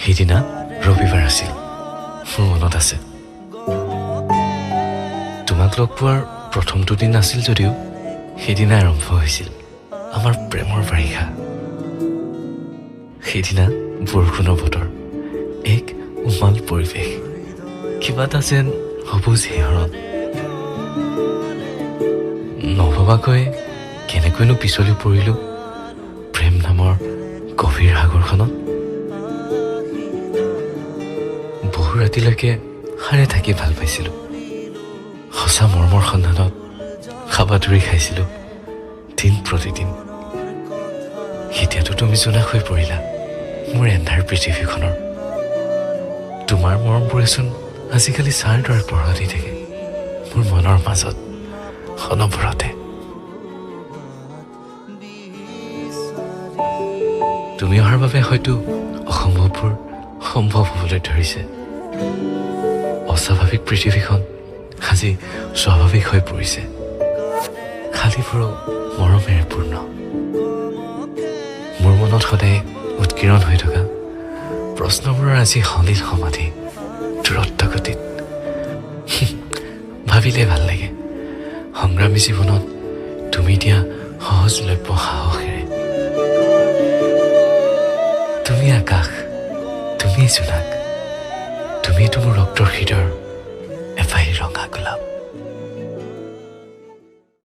সেইদিনা ৰবিবাৰ আছিল, মোৰ মনত আছে। তোমাক লগ পোৱাৰ প্ৰথমটো দিন নাছিল যদিও সেইদিনাই আৰম্ভ হৈছিল আমাৰ প্ৰেমৰ বাৰিষা। সেইদিনা বৰষুণৰ বতৰ, এক উমাল পৰিৱেশ, কিবা এটা যেন সবুজ শিহৰণ। নভবাকৈ কেনেকৈনো পিছলি পৰিলোঁ প্ৰেম নামৰ গভীৰ সাগৰখনত। বহু ৰাতিলৈকে সাৰে থাকি ভাল পাইছিলোঁ। সঁচা মৰমৰ সন্ধানত হাবাথুৰি খাইছিলোঁ দিন প্ৰতিদিন। এতিয়াতো তুমি জোনাক হৈ পৰিলা মোৰ এন্ধাৰ পৃথিৱীখনৰ। তোমাৰ মৰমবোৰেচোন আজিকালি ছাঁৰ দৰে পহৰা দি থাকে মোৰ মনৰ মাজত অনবৰতে। তুমি অহাৰ বাবে হয়তো অসম্ভৱবোৰ সম্ভৱ হ'বলৈ ধৰিছে। অস্বাভাৱিক পৃথিৱীখন আজি স্বাভাৱিক হৈ পৰিছে। খালীবোৰো মৰমেৰে পূৰ্ণ। মোৰ মনত সদায় উৎকীৰ্ণ হৈ থকা প্ৰশ্নবোৰৰ আজি সলিল সমাধি দূৰত্ব গতিত। ভাবিলে ভাল লাগে, সংগ্ৰামী জীৱনত তুমি দিয়া সহজলভ্য সাহসেৰে। তুমি আকাশ, তুমি জোনাক, তুমিতো মোৰ ৰক্তৰ হৃদয়ৰ এপাহি ৰঙা গোলাপ।